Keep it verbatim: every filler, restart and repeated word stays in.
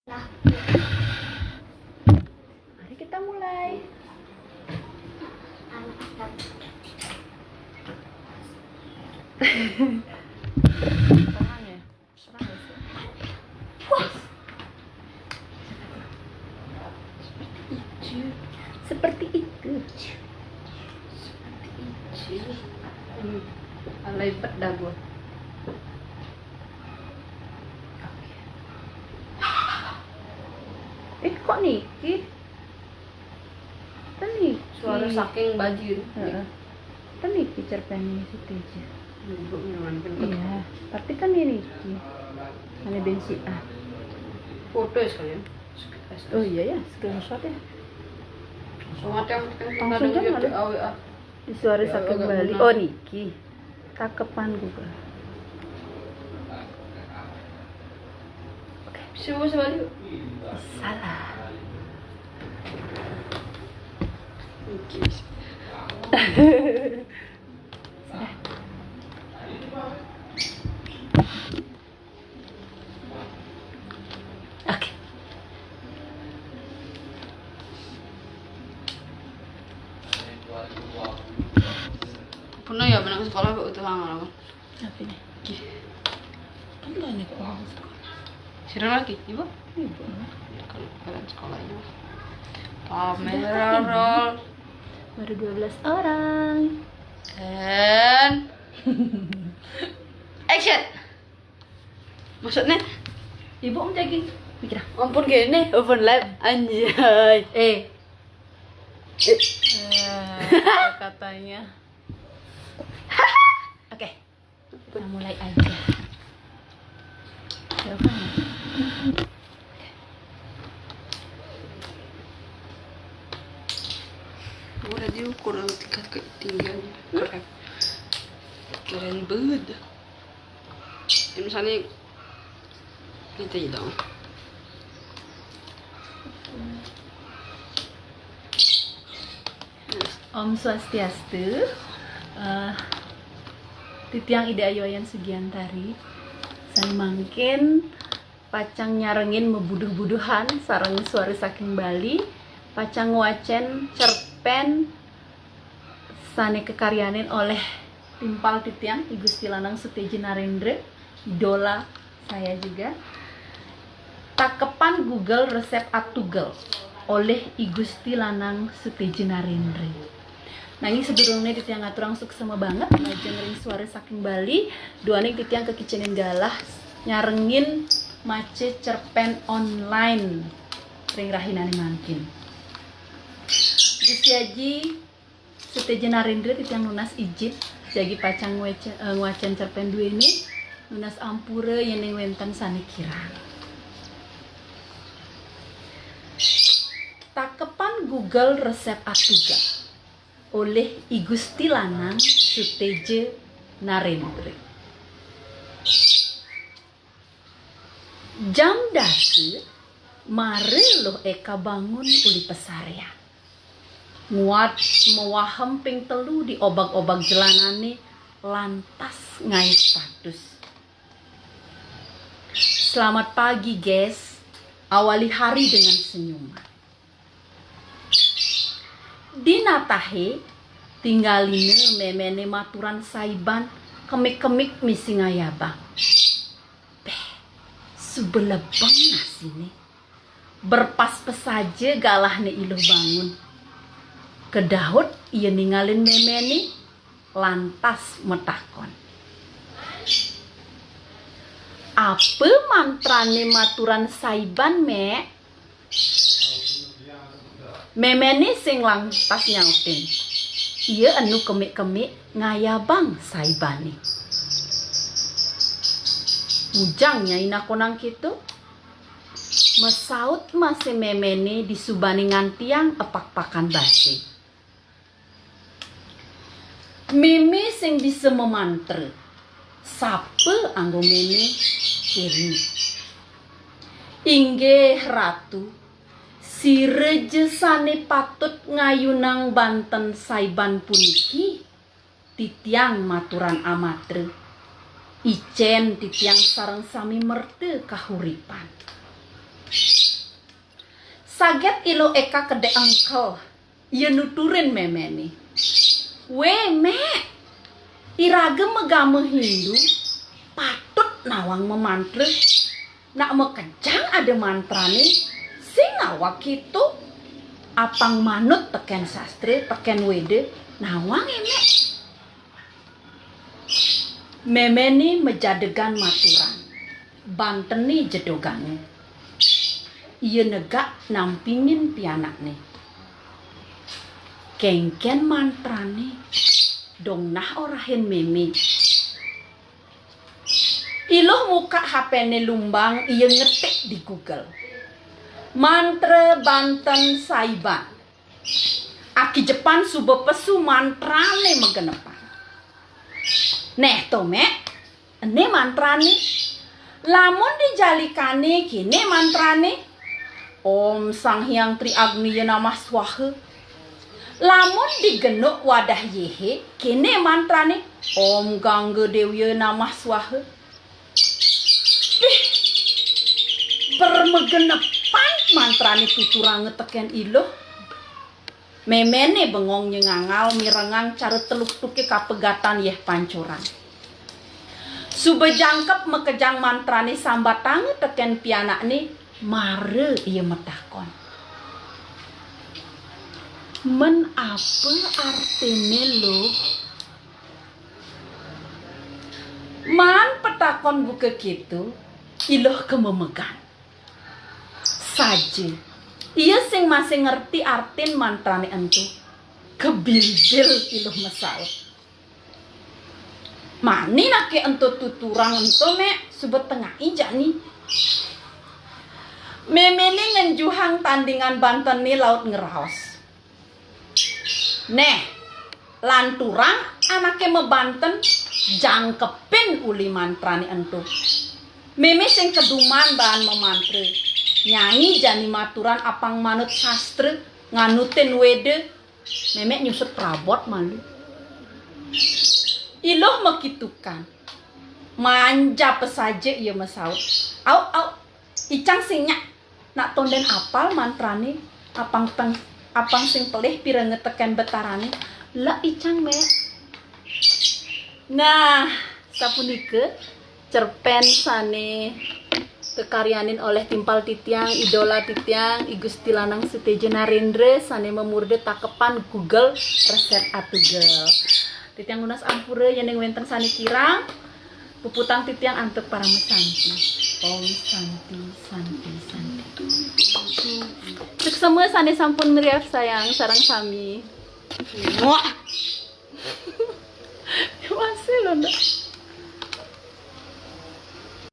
Mari kita mulai. Tangannya. Serang gak sih? Wah. Seperti itu. Seperti itu. Hmm. Alay bet dah gua. Eh, kok niki? Kan niki. Suara saking bajir. Heeh. Kan niki cerpen ini si Teja. Iya, tapi kan ini niki. Mana bensi ah. Foto ya sekalian. Oh iya ya, screenshot ya. Langsung aja kan. Langsung ada kan, di A W A. Di suara saking Bali. Oh, niki. Takepan Google. Oke. Bisa bahasa Bali? Salah. Oke. Sudah. Oke. Pernah ya, pernah ke sekolah kok itu lama-lama. Apa nih? Kan banyak orang sekolah. Sira lagi, Ibu? Ibu. Kalau kalian sekolah, Ibu. Kamera roll. Baru dua belas orang. Dan action. Maksudnya? Ibu menjaging. Mikir. Ampun gini, open live, anjay. Eh. Eh, katanya. Oke. Kita mulai aja. Ya, apa? Udah diukur tingkat ketinggiannya. Keren. Keren banget. Ya, misalnya gitu ya dong. Om Swastiastu. Eh, titiang Ida Ayu Ayan Sugiantari. Sané mangkin pacang nyarengin mabuduh-buduhan sareng Suara Saking Bali, pacang ngwacén cerpén sané kekaryanin oleh timpal titiang, I Gusti Lanang Suteja Narendra, idola saya juga. Takepan Google Resep Atugel oleh I Gusti Lanang Suteja Narendra. Nanging sadurungé titiang ngaturang suksema banget majeng ring Suara Saking Bali, duaning titiang kakicénin galah nyarengin maca cerpén online ring rahinané mangkin. Gusti Aji Suteja Narendra, titiang nunas ijin jagi pacang ngwece-, eh, ngwacén cerpén duéné, nunas ampura yéning wénten sané kirang. Takepan Google Resep Atugel oleh I Gusti Lanang Suteja Narendra. Jam dasa, mara Luh Eka bangun uli pasaréan. Nguat mawahem ping telu di obag-obag jelanané, lantas ngaé status. "Selamat pagi, guys," awali hari dengan senyuman. Di natahé, tinggalina méméné maturan saiban, kemik-kemik misi ngayabang. Béh, suba lebeng nasiné. Berpas pesaja galahné I Luh bangun. Kedaut ia ningalin méméné, lantas matakon, "Apa mantrané maturan saiban, Mék?" Méméné sing lantas nyautin, "Ia enu kemik-kemik ngayabang saibané." "Bujang Nyai nakonang kéto?" masaut masih méméné disubané ngantiang apakpakan basé. "Mémé sing bisa mamantra. Sapa anggo mémé?" "Kéné." "Inggih Ratu, sira ja sané patut ngayunang banten saiban puniki. Titiang maturan amatra. Icén titiang sareng sami merta kahuripan." Kaget Iluh Eka kedék éngkel. Ia nuturin méméné. "Wéh, Mék. Iraga magama Hindu, patut nawang mamantra. Nak makejang ada mantrané, sing awak kéto. Apang manut tekén sastra, tekén Wéda, nawang, é, Mék." Méméné majadegan maturan, bantené jedoganga. Ia negak nampingin pianakné. "Kénkén mantrané, dong nah orahin mémé." Iluh mukak H P-né lumbang, ia ngetik di Google. "Mantra banten saiban. Aki Jepan suba pesu mantrané magenepan." "Néh to, Mék, ené mantrané. Lamun di jalikané kéné mantrané, Om Sang Hyang Tri Agniya Namah Swaha. Lamun di genuk wadah yéhé, kéné mantrané, Om Gangga Dewiya Namah Swaha." Ih, bermagenepan mantrané tuturanga tekén Iluh. Méméné bengong nyengangal mirengang cara teluktuké kapegatan yéh pancuran. Suba jangkep makejang mantrané sambatanga tekén pianakné, mara ia matakon. "Men apa artiné, Luh?" Maan patakon buka kéto, Iluh kamemegan. Saja ia sing masih ngerti artin mantrané ento. Kebilbil Iluh masaut. "Mani naké ento tuturang ento, Mék, suba tengai jani." Méméné ngenjuhang tandingan bantené laut ngraos. "Néh, lanturang anaké mabanten, jangkepin uli mantrané ento. Mémé sing keduman baan mamantra. Nyai jani maturan apang manut sastra, nganutin Wéda. Mémé nyusut prabot malu." Iluh makitukan. Manja pesaja ia masaut. "Au, au, icang sing nyak. Nak tondén apal mantrané, apang peng-, apang sing pelih piranga tekén betarané. Lek icang, Mék." Nah, sapunika cerpén sané kakaryanin olih timpal titiang, idola titiang, I Gusti Lanang Suteja Narendra, sané mamurda takepan Google Resep Atugel. Titiang nunas ampura yéning wénten sané kirang. Puputang titiang antuk parama santi. Om santi, santi, santi. Suksma sané sampun ngriarsayang sareng sami. Muah.